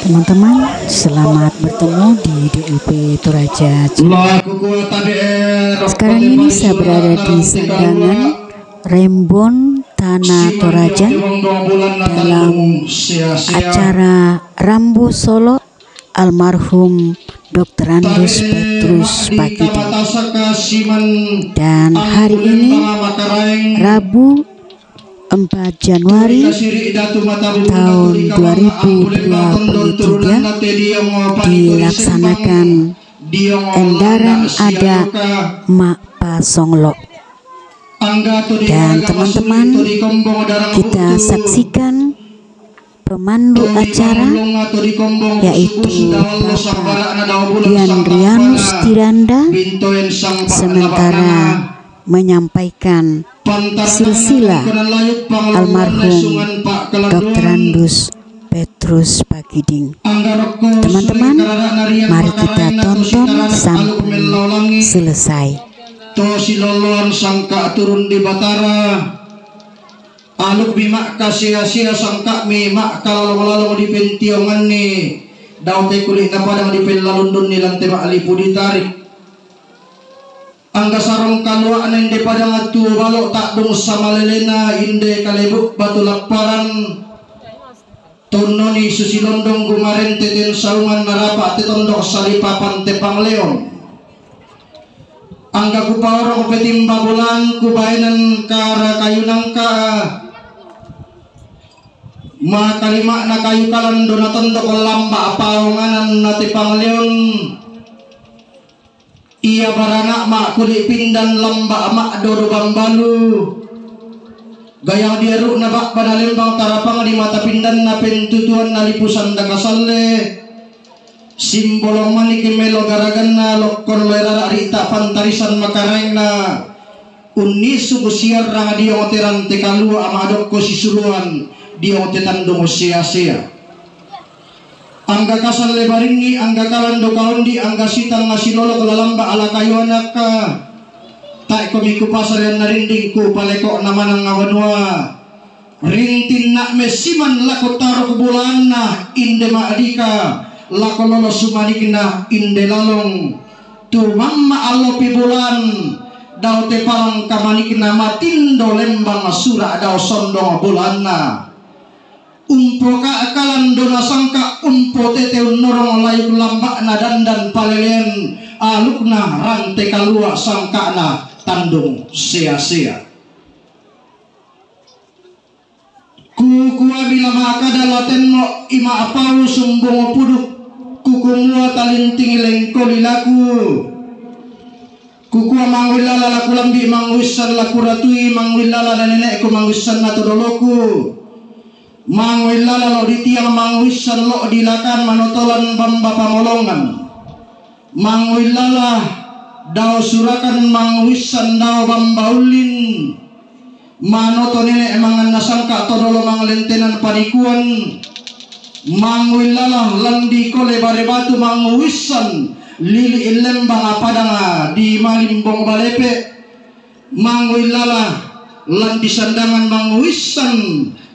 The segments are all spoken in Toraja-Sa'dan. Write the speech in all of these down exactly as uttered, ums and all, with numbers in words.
Teman-teman, selamat bertemu di D L P Toraja Cimahi. Sekarang ini saya berada di Sandangan Rembon, Tanah Toraja, dalam acara Rambu Solo almarhum Doktorandus Petrus Pakiding. Dan hari ini, Rabu, empat Januari tahun dua ribu dua puluh tiga, dilaksanakan endaran adat Mak Pasonglo. Dan teman-teman, kita saksikan pemandu acara, yaitu Bapak Dianrianus Tiranda, sementara menyampaikan silsilah almarhum Doktorandus Petrus Pakiding. Teman-teman, mari kita tonton sampai selesai. To siloloan sangka' turun di Batara, alukmi ma'kasiya-siya sangka'mi ma'kalalong-lalong di pentionganni, dao te kuli'na padang di pellalundunni lan te ma'lipu ditarik. Angga sarong kalua'na inde padang tuo balo' ta'dung samalelena inde kalebu' batu lapparan. Tonnoni susi londong gumarente ten saungan narapa' te tondok salipapan te pangleon. Angga kupaorong petimba bulan kubaenan kara kayu nangka, makalima'na kayu kalando na tondok lamba' paonganan na te pangleon. Ia barana' ma'kuli' pindan lamba' ma'dodo bambalu, gayang dieru'na ba'bana lembang tarapang di mata pindanna pentutuanna lipu sanda kasalle, simbolong manik melo garaganna lokkon loe rara' ri'ta pantarisan makaraengna, unnisung siarrang diong te rante kalua' ma'dokko sisuluan diong te tandung sea-sea. Angga kasalle baringngi, angga kalando kaondi, angga sitang silolok lalamba' ala kayu anakka. Tae' komi kupasare anna rinding kupaleko'na manang banua. Rintinna' messiman lako taruk bulaanna inde ma'dika, lako lolo sumanikna inde lalong. Tumamma allopi bulaan, dao te palang kamanikna matindo lembang sura' dao sondong bulaanna. Umpoka' kalandona sangka' umpotete unnorong layuk lamba'na dandan palelean alukna rante kalua' sangka'na tandung sea-sea. Kukua bila ma'kada la tenno' i ma'pau sumbung puduk, kukumua talintingi lengkoli laku. Kukua manguillala laku lambi' manguissan laku ratui manguillala na nene'ku manguissanna todoloku. Manguillala lo' di tiang manguissan lo' di lakan manotolan bamba pamolongan. Manguillala dao surakan manguissan dao bamba ullin. Manoto nene' manganna sangka' todolo manglentenan panikuan. Manguillala lan di kole bare batu manguissan lili' lembang padanga di malimbong balepe'. Manguillala lan di sandangan manguissan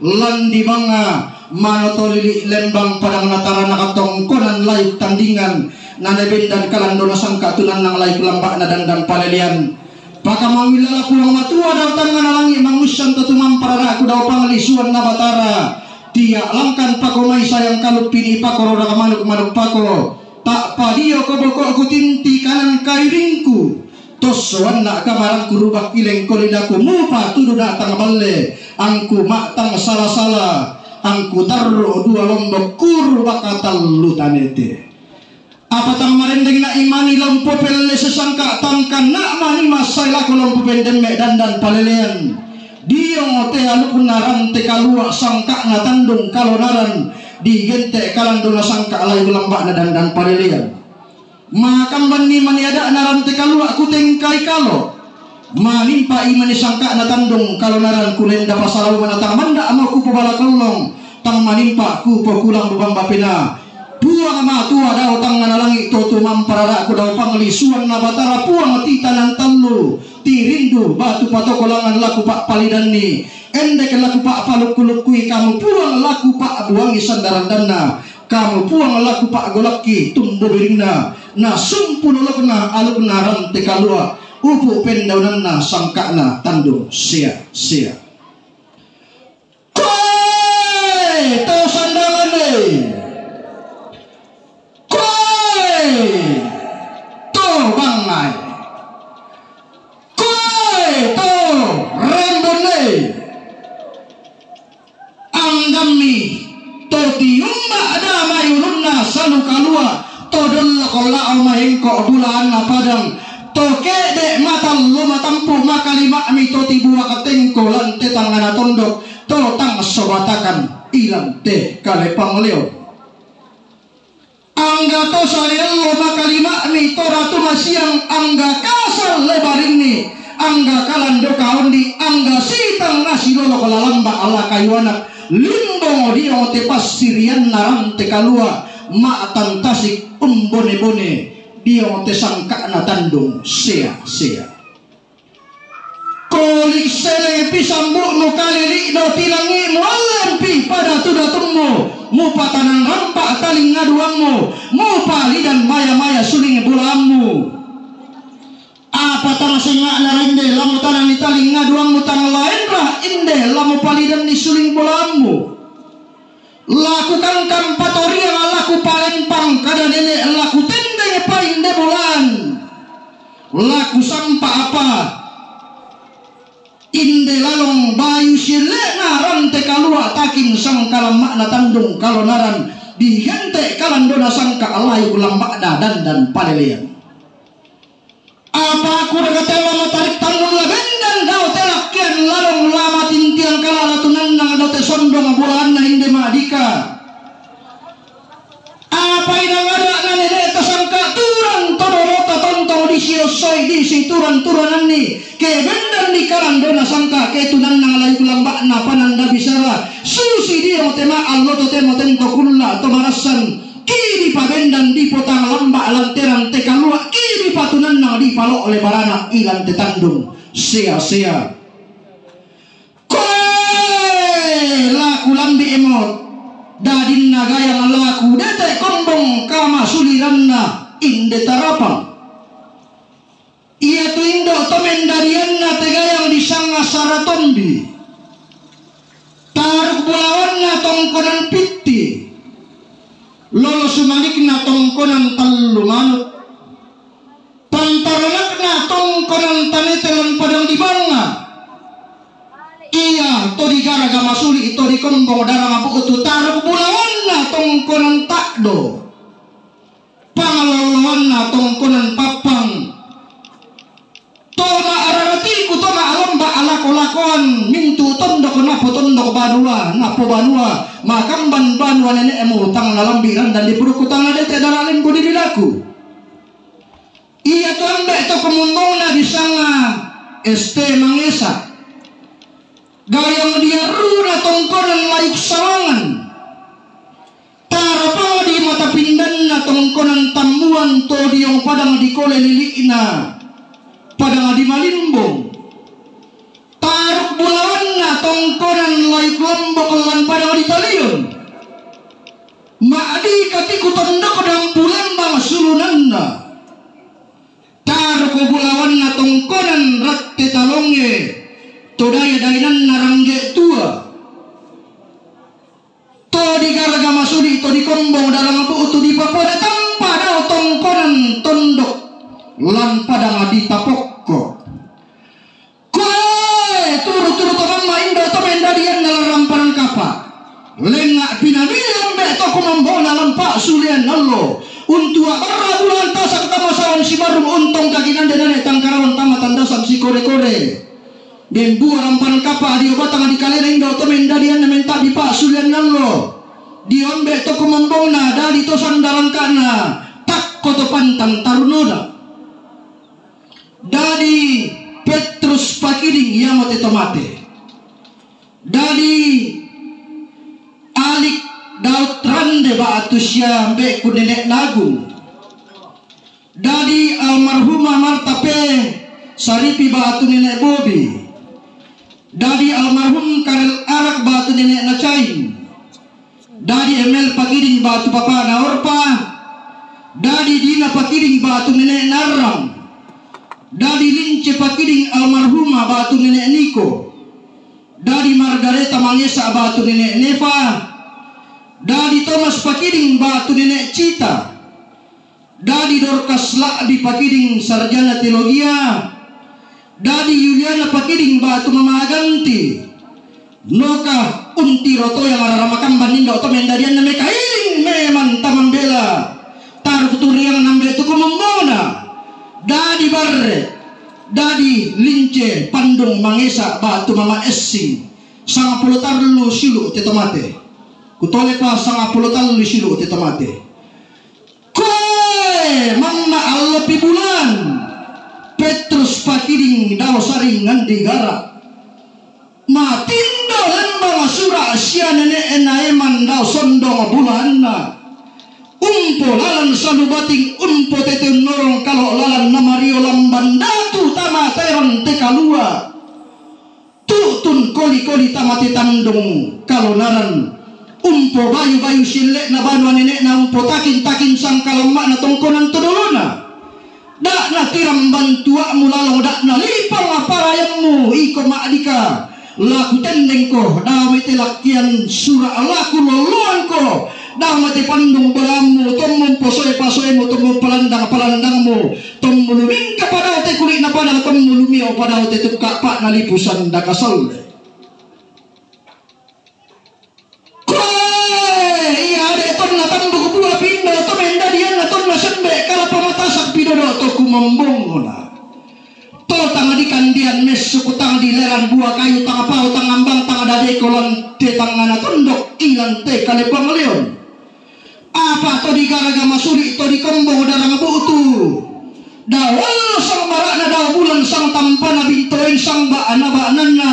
lan di banga manoto lili' lembang padang natarana katongkonan layuk tandingan. Nane bendan kalandona sangka' tunannang layuk lamba'na dandan palelean. Pakamanguillala Puang Matua dao tangngana langi' manguissan to tumampa rara'ku dao panglisuanna Batara. Tia' langkan pako mai sayang kaluppi ni pako roraka manuk-manuk pako. Ta'padio ko boko'ku tinti kanan kairingku. Tossoanna kamarangku rubak ilengko lidaku mupa tuduna tang balle. Angku ma'tang sala-sala. Angku tarru' dua lombok kuru baka tallu tanete. Apa tang marendengna imani la umpopellese sangka' tangkanna mani massae lako la umpopendemme dandan palelean. Diong te alukna rante kalua' sangka'na tandung kalonaran digente' kalandona sangka' layuk lamba'na dandan palelean. Makambanni mani ada'na rante kalua' kutengkai kalo. Manimpa imani sangka'na tandung kalonaran kulenda pasalaumana tang manda' mo kupobala kollong, tang manimpa kupokulang bubang bapena. Puang Matua dao tangngana langi' to tumampa rara'ku dao panglisuanna Batara Puang titanan tallu, tirindu batu patokolangan laku pa'palidanni, endek laku pa'palukku-lukkui kamu Puang laku pa'buangi sandarandanna. Kamu Puang laku pa'golakki tumbu biringna, na sumpu lolokna alukna rante kalua', upu' pendaunanna sangka'na tandung sia-sia. Koe to sandangan e, koe to bangnga e, koe to rembon e, anggammi to tiumba' damai ulunna salu kalua', to dolloko lao maengko bulaanna padang, to ke'de' matallo matampu' makalima'mi to tibuaka tengko lan te tangngana tondok, to tang sobatakan ilan te kale pangleon. Angga to sariallo makalima'mi to ratu masiang, angga kasal le barinni, angga kalando kaondi, angga sitang nasiloloko lalamba' ala kayu anak, limbong dio te passirianna rante kalua', ma'tantasik umbone-bone dio te sangka'na tandung sia-sia. Koli' selengpi sambu'mu, kalili'no tilangi'mu, allempi padatu-datummu, mupatanan rampa' talingngaduammu, mupalidan maya-maya suling bulaammu. Apa tang senga'na ra inde la mutananni talingngaduammu, tang laenra inde la mupalidanni suling bulaammu? Laku kangkang patoriang, laku palempang kada nene', laku tendeng painde bulaan, laku sampa apa inde lalong bayu sielle'na rante kalua', takin sangkalamma'na tandung kalonaran, digente' kalandona sangka' layuk lamba'na dandan palelean. Apa kuraga te la matarik tannung la bendan dao te lakkean lalong la matintiang kalala tunannang dao te sondong bulaanna inde ma'dika? Apa inang ada'na nene'ta sangka' turang to dolota tontong disiossoi disiturang-turanganni, ke bendanni kalandona sangka' ke tunannang layuk lamba'na pananda bisara, susi dio te ma'allo totemo tento kulla' to marassan. Ki dipabendan dipotang lamba' lanteran te kalua', ki dipatunannang dipalo'le barana ilan te tandung sia-sia. Koe laku lambi'mo dadinna gayang, laku dete' kombong kamasuliranna inde tarapang. Iatu indo' to mendadianna te gayang disanga Saratombi. Taruk bulawanna tongkonan pitti, lolo sumalikna tongkonan tallu manuk, pantaranakna tongkonan tanete lan padang di Banga. Ia to digaraga masuli', to dikombong darang bu'tu, taruk bulawanna tongkonan ta'do, pangaloloanna tongkonan pappang. To ma'araratiku, to ma'alomba alako-lakoan, mintu' tondok napotondok banua, napobanua, makamban banua nene'mu, tang nalambi' randan dipudukku, tang nadete' dara lembu dibilaku. Iatu ambe' to kumombongna disanga S T Mangesa. Gayang diarruna tongkonan layuk sawangan. Tarapang di matapindanna tongkonan tammuan to diong padang dikole lili'na padang di Malimbong. Taruk bulawanna tongkonan layuk lombok lan padang di Talion. Ma'dika tiku tondok dampu lembang sulunanna. Taruk bulawanna tongkonan ratte talonge to daya-dainanna rangge tua. To digaraga masuli', to dikombong darang bu'tu, dipapoda tampa dao tongkonan tondok lan padang di Tapokko. Koe turu-turu to mamma indo' to mendadianna lan rampanan kapa'. Lenga' pinamili ambe' to kumombongna lan pa'sulean allo. Untu' a'barra bulaan tasak tama sawan sibarrung untong kaginande nane tangkarawan tama tandasan sikore-kore. Dembua rampanan kapa' dio batang dikalena indo' to mendadianna menta'bi pa'sulean allo. Dio ambe' to kumombongna dadi to sandarangka'na takko to pantang tarunona. Dadi Petrus Pakiding iamote to mate. Dadi Alik Daud Rande ba'tu sia ambe'ku nene' Nagung. Dadi almarhumah Marta P Saripi ba'tu nene' Bobi. Dadi almarhum Karel Arak ba'tu nene' Nacain. Dadi Emel Pakiding ba'tu papa'na Orpa. Dadi Dina Pakiding ba'tu nene'na Arram. Dadi Lince Pakiding almarhumah ba'tu nene' Niko. Dadi Margareta Mangesa ba'tu nene' Neva. Dadi Thomas Pakiding ba'tu nene' Cita. Dadi Dorkas La'bi Pakiding sarjana teologia. Dadi Yuliana Pakiding ba'tu mama Aganti. Noka untiro to yang araramakan bannindo to mendadianna mekailing memang tamambela. Taru turiang nambe tuku mombona. Dadi Barre. Dadi Lince Pandung Mangesa ba'tu mama Essing. Sangappulo tallu siulu' te to mate. Kutolepa sangappulo tallu siulu' te to mate. Koe mamma allopi bulan, Petrus Pakiding dao saring ngandigara. Matindo lembang sura' sia nene'na Eman dao sondong bulanna. Umpo lalan salubating umpo tete unnorong kalo lalan namario lambang datu tama terong te kalua. Tu'tun koli-koli tamate tandung kalonaran. Umpo bayu-bayu sille'na banua nene'na, umpo takin-takin sangkalamma'na tongkonan todolona. Da'na tirang bantua'mu lalong, da'na lipang aparayammu iko ma'dika. Laku tendengko dao mai te lakkian sura' laku lolloangko. Dao mai te pandung balammu, tommu posoe-pasoemu, tommu palandang-palandangmu. Tommu lumingka padao te kuli'na padang, tommu lumio padao te tukka' pa'na lipu sanda kasalle. Koe ia ade' tonna tambuk bua pindo to mendadianna tonna sembe' kalapa matasak pidodo to kumombongna. To tang dikandian messu, tang dileran bua kayu, tang pao, tang ambang, tang dadeko lan te tangngana tondok ilan te kalebang leon. Apa to digaraga masuli' to dikombong darang bu'tu. Dao allo sang bara'na, dao bulan sang tampana, bintoeng sang ba'na-ba'nanna.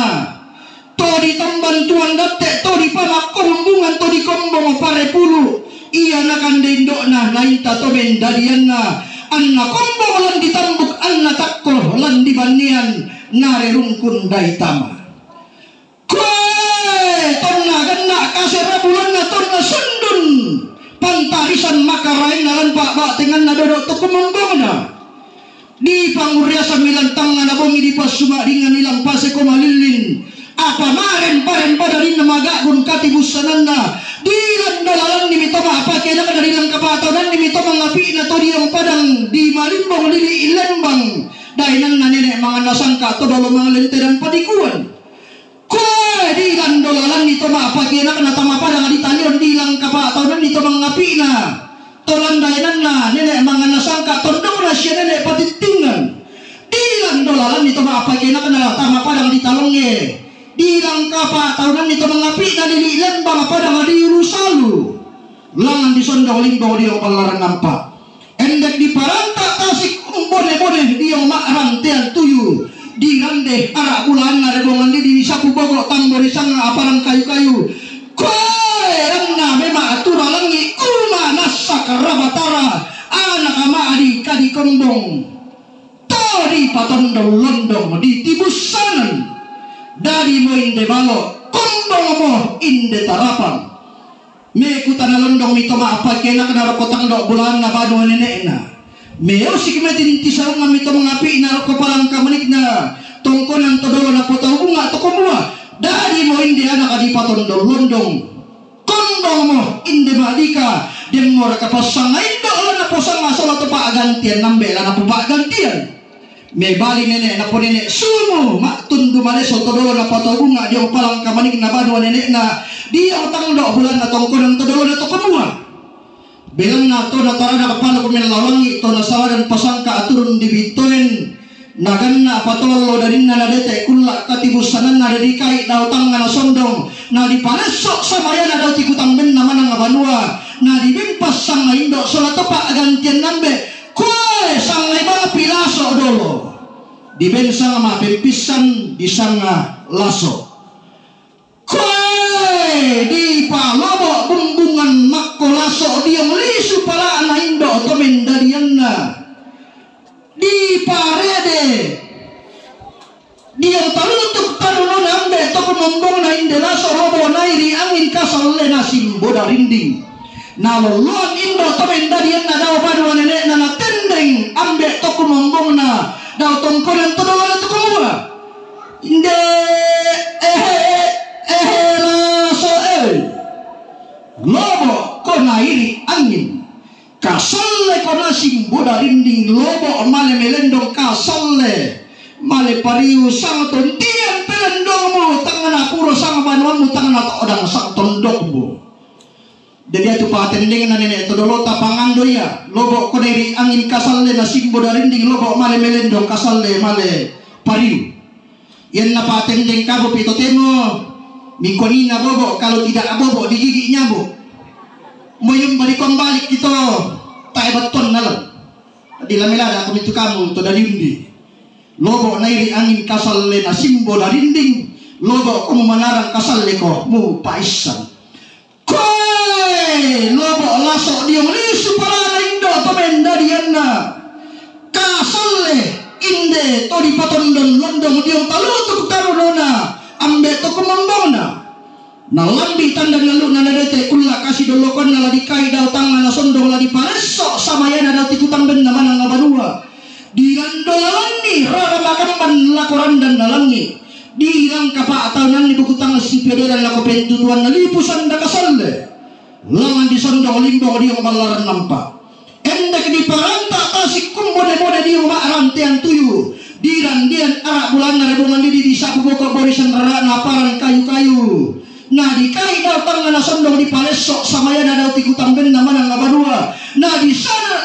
To ditamban tuan datte, to dipamakko humbungan, to dikombong pare pulu'. Ia nakande indo'na, nainta to mendadianna. Anna kombong lan ditambuk, anna takko lan dibannian, narerungkun daitama. Koe tonna ganna' kasera bulanna tonna sundun, pantarisan makaraenna lan pa'ba'tenganna dodo to kumombongna. Dipangurriasang milan tangngana bongi, dipassuma'dingan ilang paseko malillin. Apa maren-paren pada dinna maga'gun katibussananna. Dilando lalanni mi to ma'pakenakna, dilangka pa'taunanni mi to mangapi'na to diong padang di Malimbong, di Lembang. Daenanna nene' manganna sangka to dolo manglente dan padikuan. Koe dilando lalanni to ma'pakenakna tama padang di Talion, dilangka pa'taunanni to mangapi'na to landaenanna nene' manganna sangka tondokna sia nene' patittingan. Dilando lalanni to ma'pakenakna tama padang di Talonge, dilangka pa'taunanni to mangapi'na di Lembang padang di Ulusalu. Langan di Sondong Limbong diong Pallaran Nampa. Endek diparanta tasik umbone-bone diong ma'rantean tuyu. Dirande ara' bulanna rebongan didi disapu bogo' tambo disanga aparang kayu-kayu. Koe ranna memang atura langi' uma nassak rabatara anaka ma'di kadi kombong. To dipatondong londong ditibussanan. Dadi mo inde malo, kombong mo inde tarapang. Me kutana londong mi to ma'pakenakna roko tangdo' bulanna banua nene'na. Me osik me tintisaungan mi to mangapi'na roko palangka manikna tongkonan to dolo napotau bunga to kumua. Dadi mo inde anaka dipatondong londong. Kombong mo inde ma'dika, demmo raka passanga indo' la naposanga sola to pa'gantian nambe la napopa'gantian. Mebali nene' naponene' sumu ma'tundu maleso to dolo napatau bunga diong palangka manikna banua nene'na diong tangdo' bulanna tongkonan to dolona to kumua. Belanna to natarada kapalo kumen lawangi to nasawadan pasangka aturun di bittoen. Naganna patollo darinna nadete' kulla' katibussananna dadikai dao tangngana sondong, nadipalesso samayana dao tikutambenna manang banua, nadibempas sanga indo' sola to pa'gantian nambe. Koe sangai bang pilaso dolo. Diben sanga ma'pempissan disanga laso. Koe dipalobo' bumbungan makkolaso diong lisu pala'na indo' to mendadianna. Diparede diong talutuk tarunona ambe' to Ombongna inde laso' lobo' nai ri angin kasalle na simbo darinding. Na lolloan indo' to mendadianna dao banua nene'na natendeng ambe' to kumombongna dao tongkonan to dolona to kumua, inde, ehe, ehe, laso' e, lobo' ko nai ri angin kasalle ko na simbo darinding, lobo' male melendong kasalle male pariu, sanga tondian pelendongmu, tangna puro sanga banuammu, tangna to'dang sanga tondokmu. Jadi atu patendengna nene' to dolota pangando ia, lobo' ko nai ri angin kasalle na simbo darinding, lobo' male melendong kasalle male pariu. Ianna patendeng kabu pi totemo mikuanina bobo', kalau tidak bobo' digigit nyamuk. Moyum bari kombalik kito tae batton nalan. Di lamela da aku mitu kamu to dadi undi. Lobo' nai ri angin kasalle na simbo darinding, lobo' ko mumanarang kasalle ko mupaissan. Koe lobo' laso' diong lisu parana indo' to mendadianna kasalle inde to dipatondon londong diong talutuk tarunona ambe' to kumombongna. Na lambi' tanda nallu'na nadete kulla' kasidollokonna la dikai dao tangnga na sondong la dipalesso' samayana dao tikutambenna manang na banua. Dirando lalanni rara makamban lako randanna langi'. Dirangka pa'taunanni buku tangnga sipederan lako pentutuanna lipu sanda kasalle. Langan disondong limbong diong ballaran nampa. Endek diparanta tasik kumbone-bone diong ma'rantean tuyu. Dirandian ara' bulanna rebongan didi disapu boko' borisan rara'na aparan kayu-kayu. Na dikai dao tangnga na sondong dipalesso' samayana dao tikutambenna manang na banua. Na disana,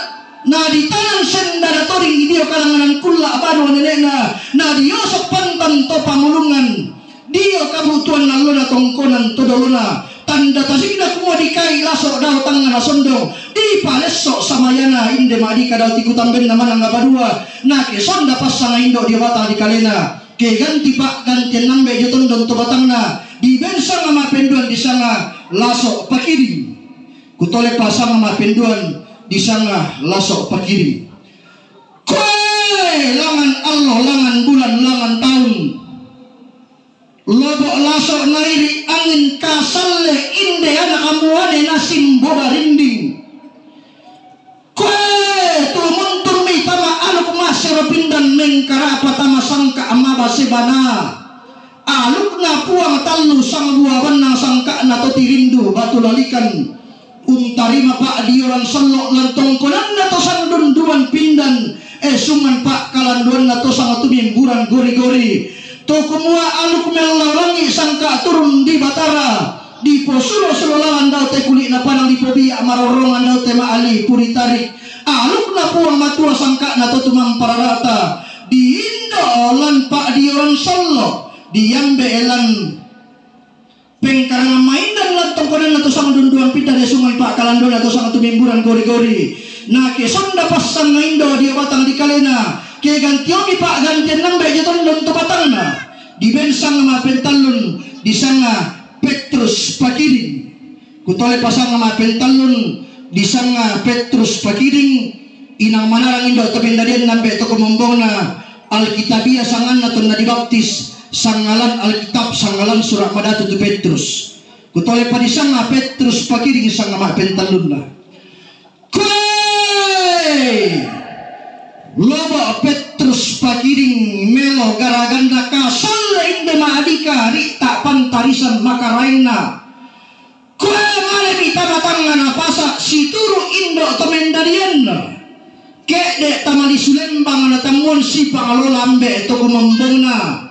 na ditanan senda datoring dio kalanganan kulla' banua nene'na. Na dioso' pantan to pamulungan dio kabutuan nallona tongkonan to dolona. Tanda tasikna kumua dikai laso' dao tangnga na sondong dipalesso' samayana inde ma'dika dao tikutambenna manang na banua. Na ke sonda passanga indo' dio batang dikalena. Ke ganti pa'gantian nambe' dio tondon to batangna, dibensang ma'penduan disanga laso' pakiding. Kutole pasanga ma'penduan disanga laso' pakiding. Koe langan allo, langan bulan, langan taun, lobo' laso' nai ri angin kasalle inde ana' kamuane na simbo darinding. Koe tumuntun mi tama aluk masero pindan mengkarapa tama sangka' maba sebana. Alukna Puang tallu sangbua bannang sangka'na to tirindu batu lalikan. Untarima pa'dioran sollo' lan tongkonanna to sangdunduan pindan, esungan pa'kalanduanna to sangtumimburan gori-gori. To kumua aluk mellau langi' sangka' turun di Batara. Diposulo-sulo lalan dao te kuli'na padang, dipobia' marorrongan dao te ma'ali puritarik. Alukna Puang Matua sangka'na to tumampararata. Diindo' lan pa'dioran sollo', diambe' lan pengkarangan maindan lan tongkonanna to sangdunduan pindan, esungan pa'kalanduanna to sangtumimburan gori-gori. Na ke sonda passanga indo' dio batang dikalena, ke gantiomi pa'gantian nambe' dio tondon to batangna. Dibensang ma'pentallun disanga Petrus Pakiding. Kutole pasanga ma'pentallun disanga Petrus Pakiding, inang manarang indo' to mendadianna ambe' to kumombongna Alkitabiah sanganna tonna dibaptis, sangalan Alkitab, sangalan sura' madatu tu Petrus. Kutole pa disanga Petrus Pakiding sanga ma'pentallunna. Koe lobo' Petrus Pakiding melo garaganna kasalle inde ma'dika ri ta' pantarisan makaraenna. Koe malemi tama tangnga napasa' situru' indo' to mendadianna. Ke'de' tama lisu lembang natammuan sipangalola ambe' to kumombongna.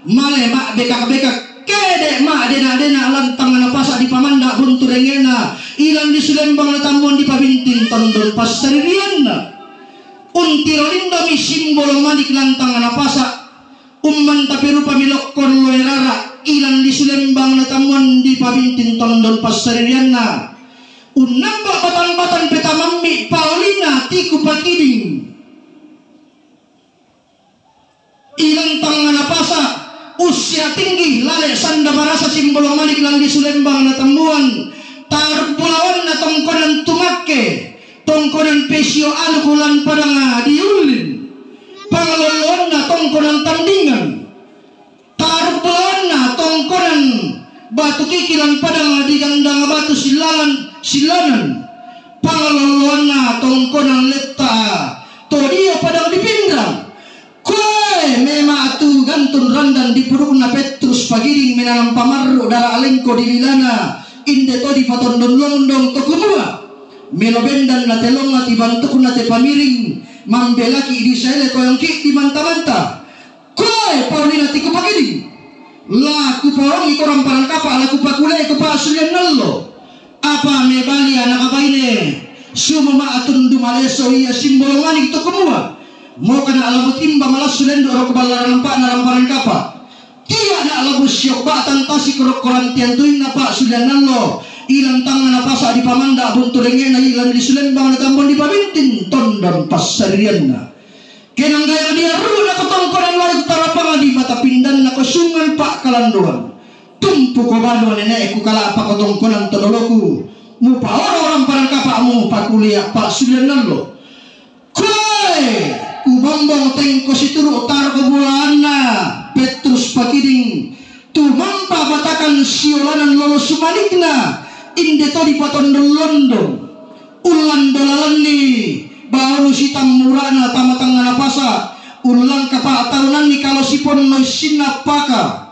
Male ma'bekak-bekak, ke'de' ma'dena'-dena' lan tangnga napasa' dipamanda' buntu rengena, ilan lisu lembang natammuan dipabinting tondon passaririanna. Untiro lindomi simbolo manik lan tangnga napasa', ummantape rupami lokkon loe rara', ilan lisu lembang natammuan dipabinting tondon passaririanna. Unnamba' batang-batang petamammi' paolina tiku Pakiding. Ilan tangnga napasa', ussia tinggi, lale sanda marasa simbolo manik lan lisu lembang natammuan, taruk bulawanna tongkonan tumakke, tongkonan pesio aluk lan padanga diullin, pangalolloanna tongkonan tandingan, taruk bulawanna tongkonan Batu kikilan padang digandang batu silalan silanan. Pangaloloanna tongkonan letta to dio padang di Pinrang. Koe mema tu gantun randan di pudukna Petrus Pakiding menanam pamarru dara alengko di lilana, inde to dipatondon londong to kumua. Melo bendan na telonga ti bantukna te pamiring, mambelaki di saele koyongki di manta-manta. Koe Paulina tiku Pakiding. La kupaongi korang parang kapa la kupakulei ko pasulian nallo. Apa mebali anak abaine, sumu ma atundu maleso ia simbolong manik to kumua. Mokana alamu timba malassu lendo roko ballaran nampa na ramparan kapa. Tia na alamu siok batan tasik rokkoran tiantuinna pasulian nallo. Ilang tangan napasa di pamanda buntu rengena ilang di sulembang na tambon di pabintin tondon passaririanna. Kenanggayang dia ruhna ko tongkonan lalu tarapanga di mata pindanna ko sungan pakalandoan. Tumpu ko banua neneku kalapa ko tongkonan todoloku. Mupaoro orang parang kapamu pakulia pasulian nallo. Koe, kubombong tengko situru taro ko bulaanna Petrus Pakiding. Tumampa batakan siolanan lolo sumanikna inde to dipatondon londong. Ullan dolalanni baru sitammurana tama tangana pasa. Ullan kapa taunanni kalo siponno issinna paka.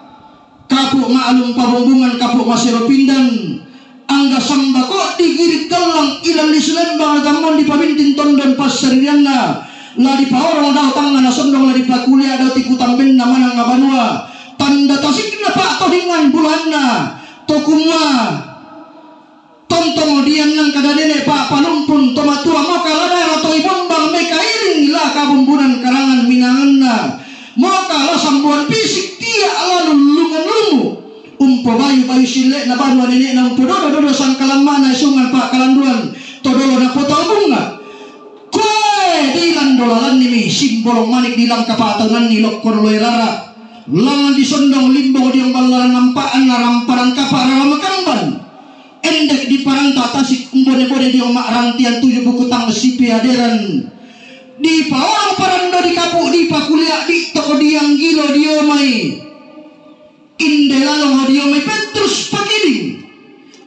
Kapu ma'lum pabumbungan kapu masero pindan. Angga sambako digirit gallang ilan lisu lembang tammon di pabintin tondon passaririanna. La dipaorong dao tangnga nasondong la dipakulia dao tikutambenna manang abanua. Tanda tasikna pa'todingan bulaanna. To kumua. Tontong diannan kada nene pa'palumpun to matua moka la dara to ibombang mekailing la kabumbunan karangan minanganna. Moka la sambuan pisik tia lalu lungan lumu. Umpo bayu-bayu sille'na banua nene'na umpo dodo-dodo sangkalammana isungan pa'kalanduan to dolo napotau bunga. Koe dilan dolalannimi simbolong manik dilang kapa'taunanni lokko loe rara. Langan disondong limbong diong ballaran nampa'anna ramparan kapa rara makamban. Endek diparanta tasik umbone-bone diong ma'rantian tuju buku tang sipeaderan. Dipaorong parando dikapu dipakulia di toko dianggilo diomai. Inde lalong diomai Petrus Pakiding.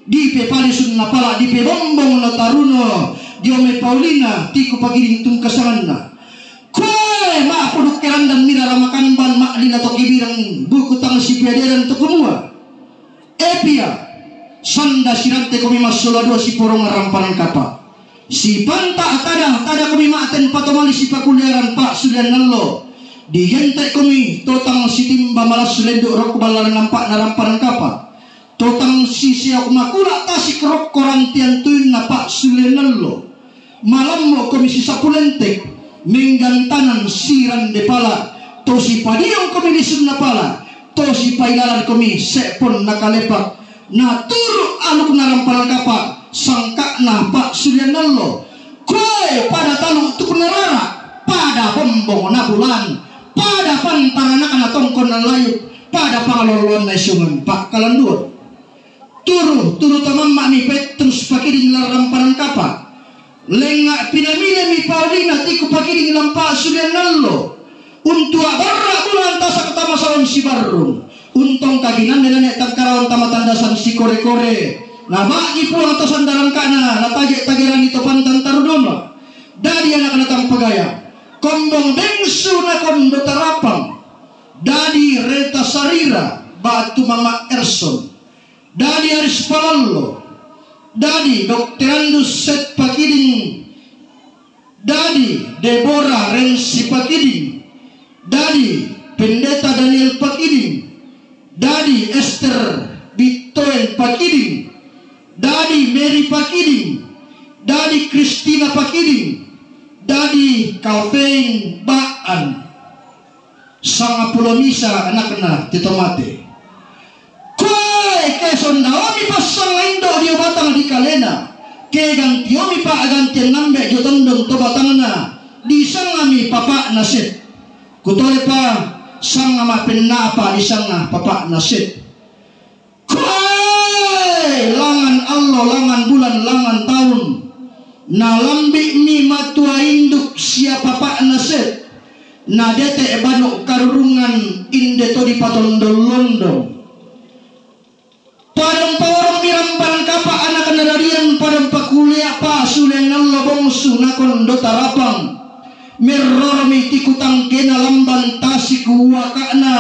Dipepalisun napala dipebombong nataruno diomai Paulina tiku Pakiding tungkasanganna. Koe ma'puduk kerandan mirara makamban ma'lina to kibirang buku tang sipeaderan to kumua. Epia, sanda sirante komi massola dua siporong ramparan kapa. Sipanta tada, tada komi ma'ten patomali sipakuliaran pa'sulian nallo. Digente komi totang sitimba malassu lendu rokku ballaran nampa na ramparan kapa. Totang sisiok makula tasik rokko rantian tuinna pa'sulian nallo. Malammo komi sisapu lentek, menggantanan sirande pala, to sipadiong komi lisunna pala, to sipailalan komi se'pon na kalepak, na turu aluk na rampalan kapa, sangka'na pa'sulian nallo. Koe pada talu tukna rara, pada bombong na bulan, pada pantaranakna tongkon na layuk, pada pangaloloan na isungan pa'kalanduan. Turu, turu tamamma'mi Petrus Pakiding larrang parangkapa. Lenga' pinamilemi Paulina tiku Pakiding lampa sulian allo. Untua' barra' bulan tasak tama saon sibarrung. Untong kaginanne nene' tangkarawan tama tandasan sikore-kore. Naba'gi Puang to sandarangka'na, nataje'-tagerangi to pantan tarudona. Dadi anakna tampagaya. Kombong bengsu na kondo tarapang. Dadi Reta Sarira ba'tu Mama Erson. Dadi Aris Palallo, dadi Dokterandus Seth Pakiding, dadi Deborah Rensi Pakiding, dadi Pendeta Daniel Pakiding, dadi Esther Bittoen Pakiding, dadi Mary Pakiding, dadi Christina Pakiding, dadi Kalvein Ba'an. Sangapulo misa anakna te to mate. Koe, ke sondaomi passanga indo' dio batang dikalena, ke gantiomi pa'gantian ambe' dio tondon to batangna, disangami papa'na Set. Kutolepa sanga ma'penna'pa disanga papa'na Set. Koe, langan allo, langan bulan, langan taun, nalambi'mi matua induk sia papa'na Set, nadete' banu' karurungan inde to dipatondon-londong. Padang paorong mirambaran kapa' anak nadadian, padang pakuliya' pa sulen allo bongsu nakon do tarapang. Merroromi tikutangkena lamban tasik uwaka'na.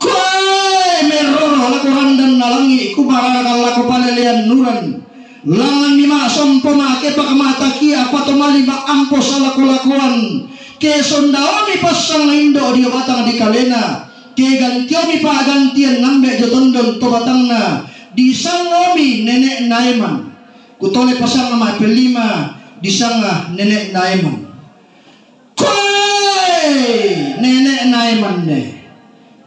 Koe merroro lako randanna langi', kumararakan lako palelean nuran. Langanni ma'sompo ma'kepak ma'takiya' patomali ma'ampo salako-lakoan. Ke sondaomi passang indo' dio batang dikalena. Ke gantiomi pa'gantian nambe' dio tondon to batangna. Disangaomi nene'na Eman. Kutole pasanga ma'pellima, disanga nene'na Eman. Koe nene'na Eman ne,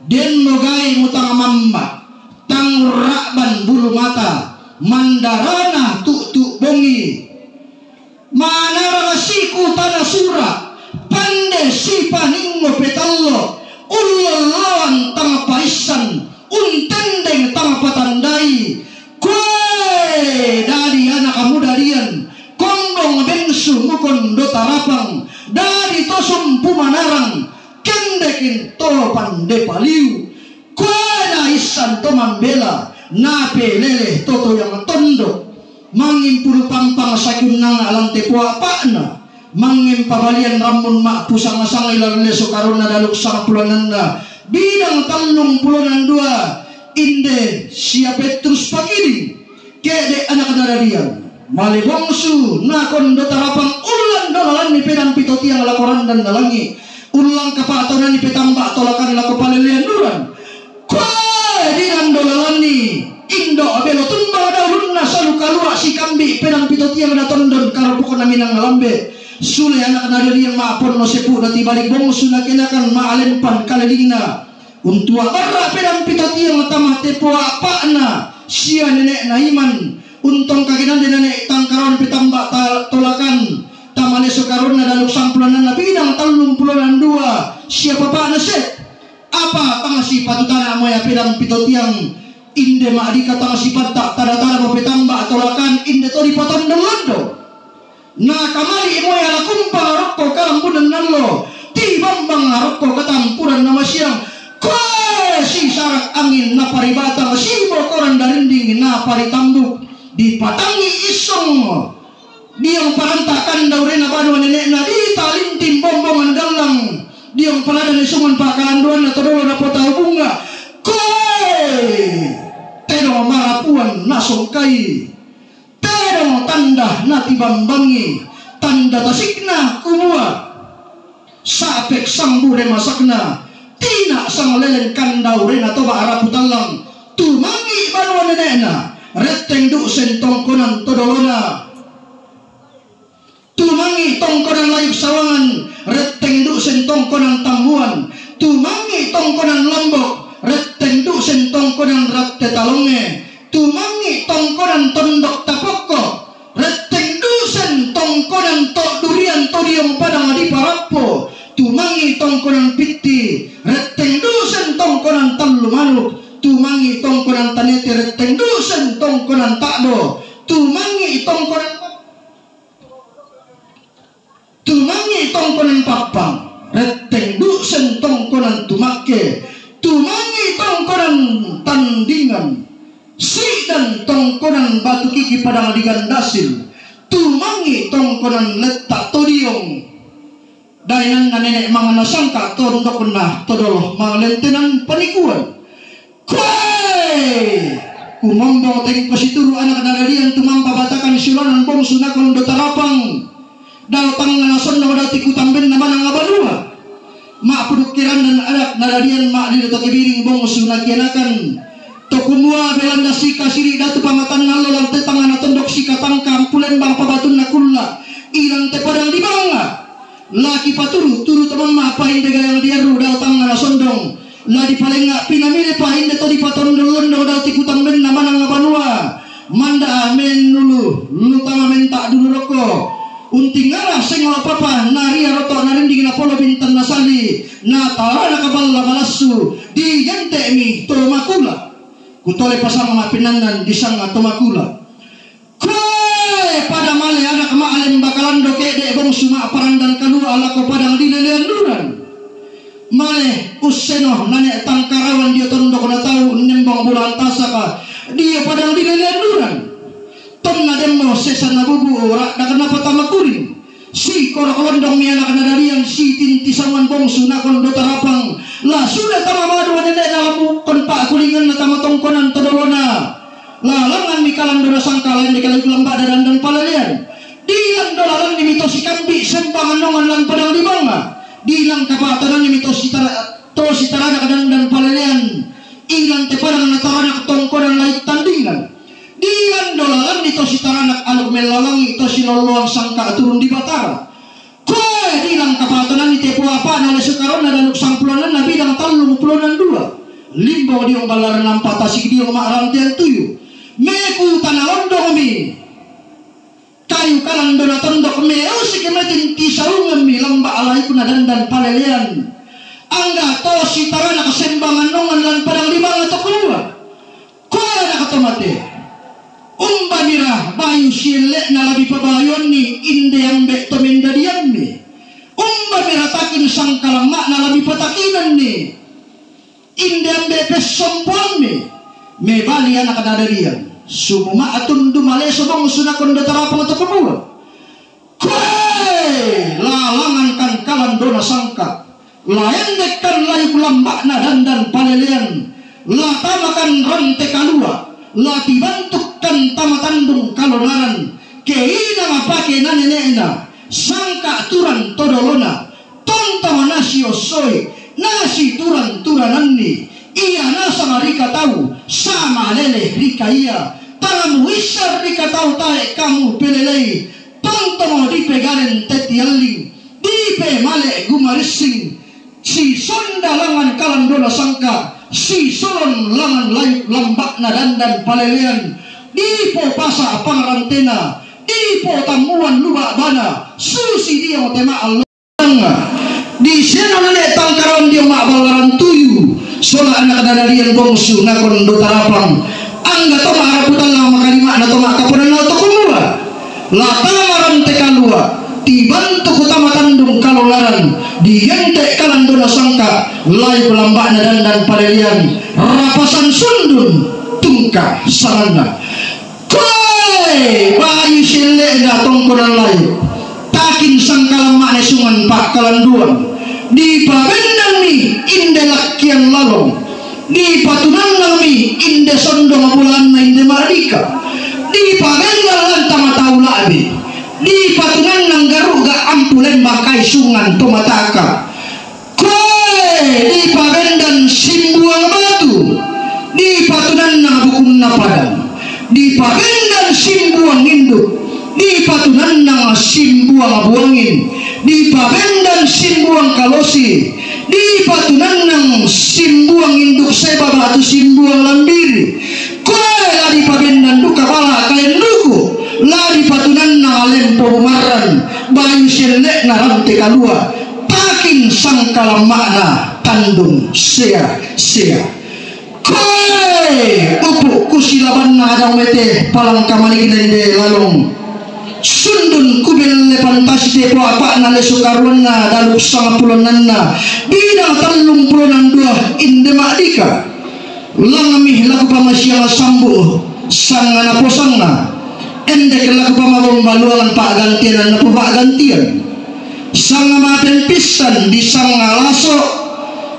denno gai'mu tang mamma', tang urra'ban bulu mata, mandarana tu'tu' bongi. Manarang siku tana sura', pande sipaningo petallo, ullolloan tang paissan, untendeng tang patandai. Koe dadi anak mudadian, kombong bengsu mukon do tarapang, dadi to sumpu manarang, kendekin to pande paliu. Koe naissan to mambela, napelele to toyang tondo. Mangngin pulu pampang sakiunnanga lan tepo apa'na. Mangngin pabalian rammun ma'pusanga-sanga ilan leso karonna daluk sangpulo annanna, bidang tallung pulo nan dua, inde sia Petrus Pakiding, ke'de' anak nadadian. Male bongsu nakon do tarapang, ullang do lalanni pedang pito tiang lako randanna langi', ullang kapa'tonanni petamba' tolakan lako palelean nuran. Koe dinando lalanni indo' belo tumbang daulunna salu kalua' sikambi' pedang pito tiang natondon karopokna minang lambe'. Sule anak nadadian ma'ponno sepu'na tibalik bongsu nakenakan ma'alempan kalelingna. Untua' barra' pedang pito tiang tama tepo apa'na sia nene'na Iman. Untong kagenande nene' tangkarawan petamba' ta-, tolakan tama leso karonna daluk sangpulo annanna bidang tallung pulo nan dua sia papa'na se. Apa tang sipatutana moya pedang pito tiang, inde ma'dika tang sipatta tada-tada mo petamba' tolakan, inde to dipatondon londo. Nakamali' moya lakumpang arokko kalambunan allo, tibambang arokko katampuran namasiang, koe sisarak angin naparibatang sibokoran darinding naparitambuk, dipatangi issong. Diong paranta' kandaurena banua nene'na, ditalinting bombongan gallang. Diong paladani sungun pakalanduanna todolo napotau bunga. Koe tedong marapuan nasongkai, tedong tanda natibambangi, tanda tasikna kumua. Sa'pek sambure masakna, tina' sanglelen kandaurena toba' rapu tallang, tumangi' banua nene'na, retteng du'sen tongkonan todolona. Tumangi' tongkonan layuk sawangan, retteng du'sen tongkonan tammuan. Tumangi' tongkonan lombok, retteng du'sen tongkonan ratte talonge. Tumangi' tongkonan tondok tapokko, retteng du'sen tongkonan to' durian to diong padang diparappo. Tumangi' tongkonan pitti, retteng du'sen tongkonan tallu manuk. Tumangi' tongkonan tanete, retteng du'sen tongkonan ta'do. Tumangi' tongkonan Tumangi' tongkonan pappang, retteng du'sen tongkonan tumakke. Tumangi' tongkonan tandingan, si'dan tongkonan batu kiki padang digandasil. Tumangi' tongkonan letta' todiong, daenanna nene' mangana sangka' tondokna todolo manglentenan panikuan. Koe! Kumombong tengko situru' anak nadadian tumampa batakan siulanan bongsu nakon do tarapang. Dao tangnga nasonno dao tikutambenna manang abanua. Ma'pudukkirannan anak nadadian ma'lino to kebiring bongsu nakianakan. To kumua belanda sika siri' datu pamatanna allo lan te tangnga natondok sika tangka ampulembang pabatunna kulla'. Ilang te padang di banga. Laki paturu, turu to mamma pahinde gayang diarru dao tangnga nasondong. La dipalenga pinamile pahinde to dipatondon-londong dao tikutambenna manang banua. Manda mennulu, lu tama menta dulu rokko. Untingara sengo papa, naria roto narinding napolo bintan nasali, natalana kaballa balassu, digente'mi to makula. Kutole pasang ma'pinannan disanga to makula. Koe pada male anak ma'alemba kalando ke'de' bongsu ma'parandan kalua' lako padang dilelean duran. Male usseno nane' tangkarawan dio tondok natau nembong bulaan tasaka. Padang di lelean duran. Tonna demmo sesa na bubu ora' dakan apa tama kuring. Si korok londong mi anak na dalian, si tinti saman bongsu nakon do tarapang. La suda tama madu nene' na lamu kon pa kulingan na tama tongkonan todolona. Lalangan mi kalandona sangka lain di kalayuk lamba' na dandan palelean. Dilan do lalan ni mito si kambi sembangan nongan lan padang di banga. Dilan kapatanan ni mito si tara-, to si taranak dandan palelean. Ilan te padang na taranak tongkonan lain tandingan. Dilan do lalan ni to si taranak aluk mellalangi to si lolloan sangka turun di Batara. Koe dilan kapatanan ni te poapa na lesu karona danuk sangpulonan na bidang tallung pulonan dua. Limbong diong ballaran lampa tasik diong ma'rantean tuyu. Meku tana londong mi. Kayu kalandona tondok meu si kemetin ti saungan mi lamba' alaikuna dandan palelean. Angga to si taranak sembangan nongan lan padang di banga to kedua. Koe anak to mate. Umba mira bayu sielle'na labi pabayuanni inde ambe' to mendadianni. Umba mira takin sangkalamma'na labi patakinanni inde ambe' pessompoanni. Mebali anak na dadian. Sumuma'tundu maleso bongsu nakon do tarapang to kedua. Koe lalangan kan kalandona sangka. La endek kan layuk lamba'na dandan palelean. La tamakan rante kalua. La tibantuk kan tama tandung kalonaran. Ke ina mapake na nene'na. Sangka turan todolona. Tontama nasi ossoi. Nasi turan-turananni. Ia nasang rika tau. Sama lele rika ia. Tangamu issa rika tau tae kamu pelelei. Tontomo dipe garen tetialling, dipe male gumarissing, si sonda langan kalandona sangka, si solon langan layuk lamba'na dandan palelean, dipo pasa pangarantena, dipo tammuan luba' bana, susi diong te ma'allo. Di seno nene' tangkaraon dio ma'ballaran tuyu, sola anak na dadian bongsu nakon do tarapang, angga to ma'raputan la makalima'na to ma'kaponanna to kumua. La tama rante kalua, tibantuk tama tandung kalonaran, digente' kalandona sangka, layuk lamba'na dandan palelean, rapasan sundun, tungka sanganna. Koe bayu sielle'na tongkonan layuk, takin sangkalamma'na sungan pa'kalanduan, dipabendanni inde lakkian lalong, dipatunannangmi inde sondong bulanna inde ma'dika, dipabendan lan tama tau la'bi, dipatunannang garu'ga ampu lembang kai sungan to mataka. Koe dipabendan simbuang batu, dipatunannang bukunna padang, dipabendan simbuang induk, dipatunannang simbuang buangin, dipabendan simbuang kalosi, dipatunannang simbuang induk seba batu simbuang lambiri. Koe la dipabendan duka bala kaen duku, la dipatunannang lempo bumarran, bayu sielle'na rante kalua, takin sangkalamma'na tandung sea-sea. Koe upu' kusilabanna adang mete palangka manikna inde lalong. Sundun kubelle pantasi te poapa'na lesu karuanna daluk sangapulonnanna bidang tallung pulonan dua inde ma'dika. Langmi laku pamasiang sambu sanga naposanga. Endek laku pamagomba luangan pa'gantian napupa'gantian. Sanga mapen pissan di sanga laso,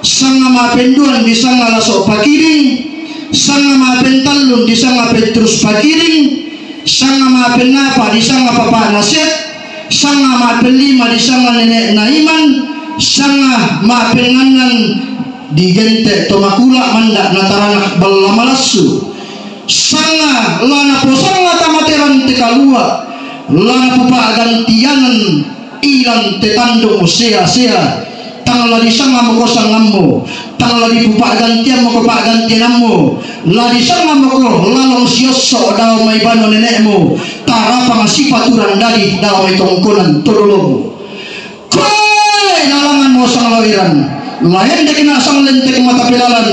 sanga mapen duan di sanga laso pakiring, sanga mapen tallun di sanga Petrus pakiring, sanga mapen napa di sanga papa'na Set, sanga mapen lima di sanga nene'na Iman, sanga mapen annan digente' to makula' manda' na taranak balla malassu. Sanga la naposanga tama te rante kalua, la napupa'gantianan ilan te tandung sea-sea, tang la disanga moko sangammu, tang la dipupa'gantian moko pa'gantianammu, la disanga moko lalong siosso dao mai bano nene'mu, tarapang sipaturan dadi dao mai tongkonan to dolomu. Koe lalangan mosang lawiran, la endek nasang lentek mata pelalan,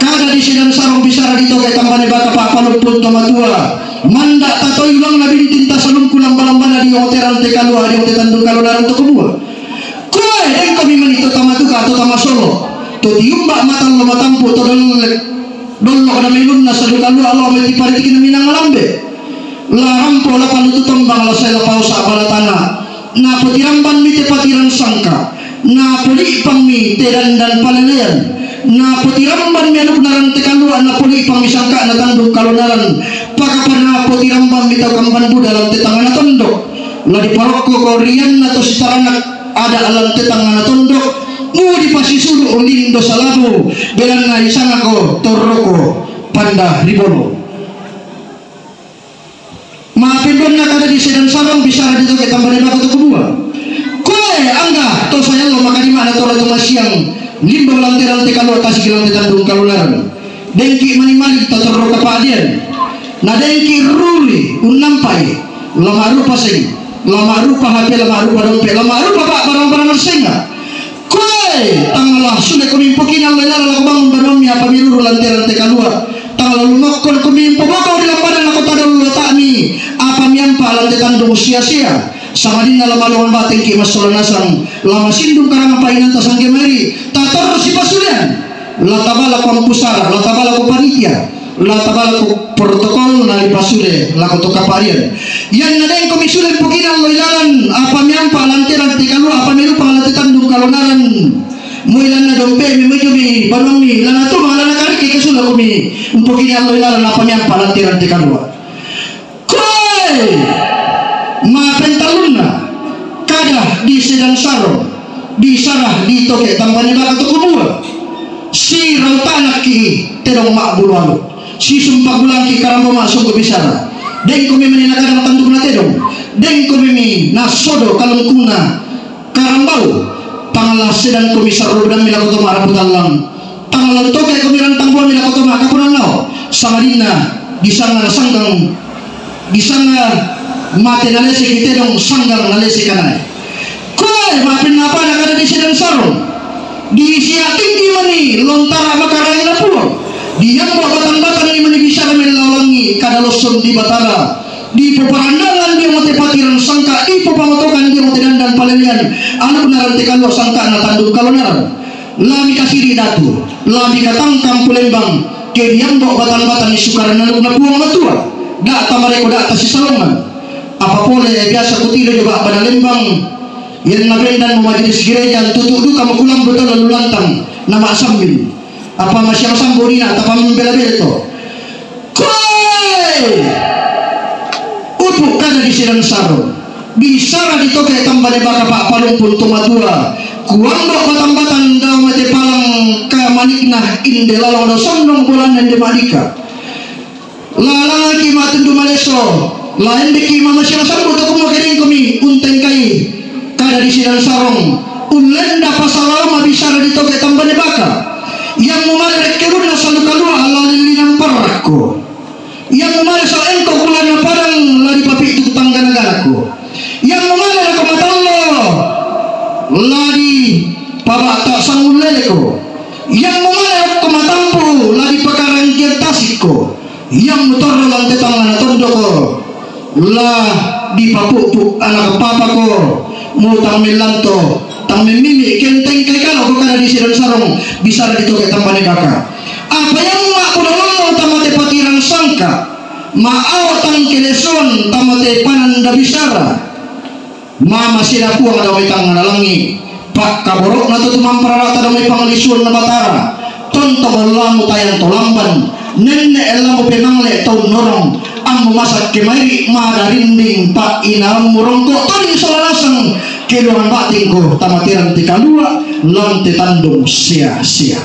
kada di sidan sarong bisara di toge tambane baka pa'palumpun to matua, manda' tatoi ulangna bintin tasalungku lamba-lambana di oteran te kalua di ote tandung kalonaran to kumua. Koe engko mi meni to tamatuka to tamasolo, to tiumba matallo matampu to dollek. Dollo' na melunna sadu kalua' lao meti paritiki na minang malambe. La rampo la palutu tombang la sae la paosa' bala tana. Na potiramban mi te patiran sangka. Na poli'pang mi te dandan palelean. Na potiramban mi anukna rante kalua', na poli'pang mi sangka'na tandung kalonaran. Pakapana potiramban mi tau kamban buda lan te tangngana tondok. La diparokko ko rianna to sitaranak ada' lan te tangngana tondok. Mu dipasisulu' lindo salabu, belanna disangako torroko panda ribolo. Ma'pendonna kada di sedan sarong bisara ditoke tambane baka to kubua. Koe angga to sayallo makadima'na to ratu masiang limbong lante-lante kalua' tasik lante tandung kalunaran. Dengki mani-mani tatorro kapa'dian. Na dengki ruri unnampai. La ma'rupa seng, la ma'rupa H P, la ma'rupa dompe, la ma'rupa pa' barang-barang senga. Koe, tangala sule komi mpokina allo ilalang lako bangun banuammi apa miruru lante-lante kalua'. Tangala lumakkon komi mpoboko ri lambanan lako tadollo ta'mi apa miampa lante tandung sia-sia. Samadinna la malongan batengki massola nasang, la masindung karang painanta sangge mairi, tatorro sipasulean. La tabala ko ampusara, la tabala ko panitia, la tabala ko protokol na dipasule lako to kaparian. Ianna dengko misule mpokina allo ilalang apa miampa lante-lante kalua' apa mirupa lante tandung kalonaran. Muilanna dompe'mi, mujumi banuammi, lana tuma lana kariki kesula kumi mpokina allo ilalang apa miampa lante-lante kalua'. Koe! Ma'pentallunna, kada di sedan sarong, bisara ditoke tambane baka to kubua. Sirau tanakki tedong ma'bulu alu. Sisumpa bulangki karamba ma'sungku bisara. Dengko memani nakadang tandukna tedong. Dengko memi nasodo kalungkuna karambau. Tangala sedan komi sarro budammi lako to ma'rapu tallang. Tangala toke komi rantang buami lako to ma'kapunannao. Samadinna disanga nasanggang, disanga mate naleseki tedong sanggang nalese kanae. Koe ma'pennapana kada di sedan sarong. Disiatingki mani lontara makarangina Puang. Diambo batang-batanni mani bisara mellalangi kada losson di Batara. Dipoparandangan dio mate patiran sangka, dipopangotokan dio mate dandan palelean, anukna rante kalua' sangka'na tandung kalonaran. La mikasiri datu, la mikatangkang pulembang, ke diambo batang-batang ni sukaran anukna Puang Matua, da' tamareko da' tasisalongan. Apa pole biasa kutiro dio ba'bana lembang, ianna bendan majelis gereja tutu' duka makulambu tau lalu lantang, na ma'sambil. Apa masiang sambo dina, tapamembela-bela to. Koe! Upu' kada di sedan sarong. Bisara ditoke tambane baka pa'palumpu to matua. Kuambo batang-batang dao mate palang kamanikna inde lalong dao sonnong bolanna inde ma'dika. Lalangaki matundu maleso, laendeki mamasiang sambu to kumua kedengkomi untengkai kada di sedan sarong, ullenda pasalao mabisara ditoke tambane baka. Yang mumale rekkerunna salu kalua' la lillinang parrakko. Yang mumale saengko kulana padang la dipapitu tanggana-ganako. Yang mumale lako matallo la dipabata sangulleleko. Yang mumale lako matampu la dipakarangkiang tasikko. Yang mutorro lante tangngana tondoko la dipapu'pu' ana' papako, mutang mellanto, tang memmimi, kenteng kai kala ko kada di sedan sarong, bisara ditoke tambane baka. Apa yang ma'buda lollo tamate patirang sangka, ma'ao tang keleson tamate pananda bisara. Mama sila Puang dao mai tangngana langi', pakkaboro'na to tumampararata dao mai panglisuanna Batara, tontong ollamu tayang to lamban, nenne' ellamu pemangle tau norong, ammu masakke mairi' madarinding pa'inaammu rongko' toni sola nasang keluangan batingko tamateran te kalua' lan te tandung sia-sia.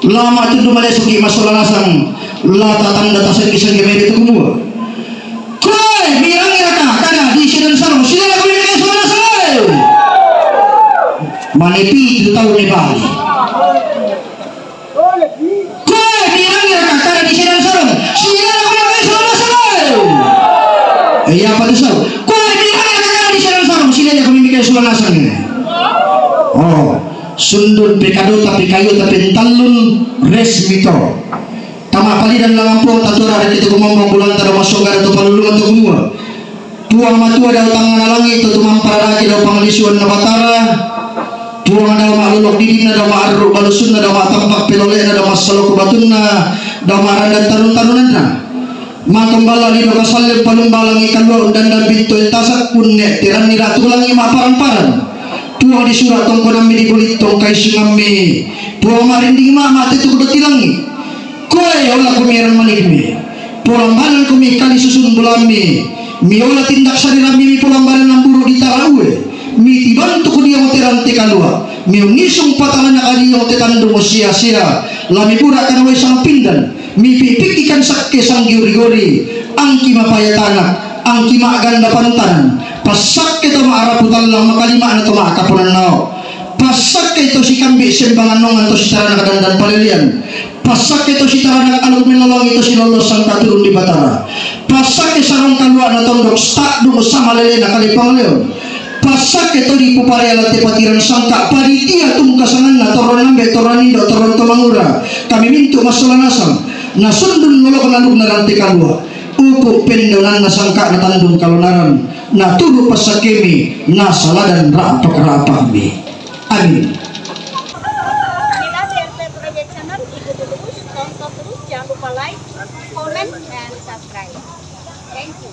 La ma'tundu malesoki' masola nasang, la tatanda tasengki-sengki mede tu kumua. Koe, mirangiraka kada di sedan sarong, silalako mede sola nasang, eh. Mane pitu tau ne bali. Koe, mirangiraka kada di sedan sarong, silalako mede sola nasang, eh. Eh, iya apa tu sau? Koe, mirangiraka kada di sedan sarong, silalako mede sola nasang, eh. Oh. Sundun pekadota pekayuta pentallun resmi to. Tama palidan langampuang tatura reki to kumombong bulanta do massoga to palulungan to kumua. Puang Matua dao tangngana langi' to tumampararaki dao panglisuanna Batara. Puang dao Lok didinna dao ma'arru, balusunna dao ma'tampak, pelolena dao massaloko batunna, dao ma'randan tarun-tarunanna. Mangkembala lino kasalleng palumbalangi kalua undandan bintoe tasak kunne teranni ratu langi ma'parang-parang. Puang disura tongkonammi dibulittong kaisungammi. Puang marinding ma mate tu kudoti langi. Koe ola kumierang manikmi. Polambanan kumi kali susun bulammi. Miola tindak sarirammi mi polambanan namburu di taraue. Mi tibantuk dia moterante kalua. Mi unisung patalana kali mote tandung sia-sia. Lami burak kan wai sang pindan. Mi pipik ikan sakke sang gori-gori. Angki mapaya tanak. Angki ma'ganda pantanan. Passakke to ma'arapu tallang makalima na to ma'kaponan nao. Passakke to sikambi sembangan nongan to sitarana kadandan palelean. Passakke to sitarana aluk melolongi to silolosang katurun di Batara. Passakke sarong kaluana tondok stadung sama lelena kali pangleon. Passakke to di puparea late patiran sangka paditia tungkasanganna torron ambe torron indo torron to mangura. Kami mintu massola nasang. Nasundun lolok naluk narante kalua. Upu pendaunanna sangka natandung kalonaran. Naturu passakkemi nasaladan ra'pak-ra'pakmi. Amin. Inilah D R P Project Channel, ikuti terus, tonton terus, jangan lupa like, comment, and subscribe. Thank you.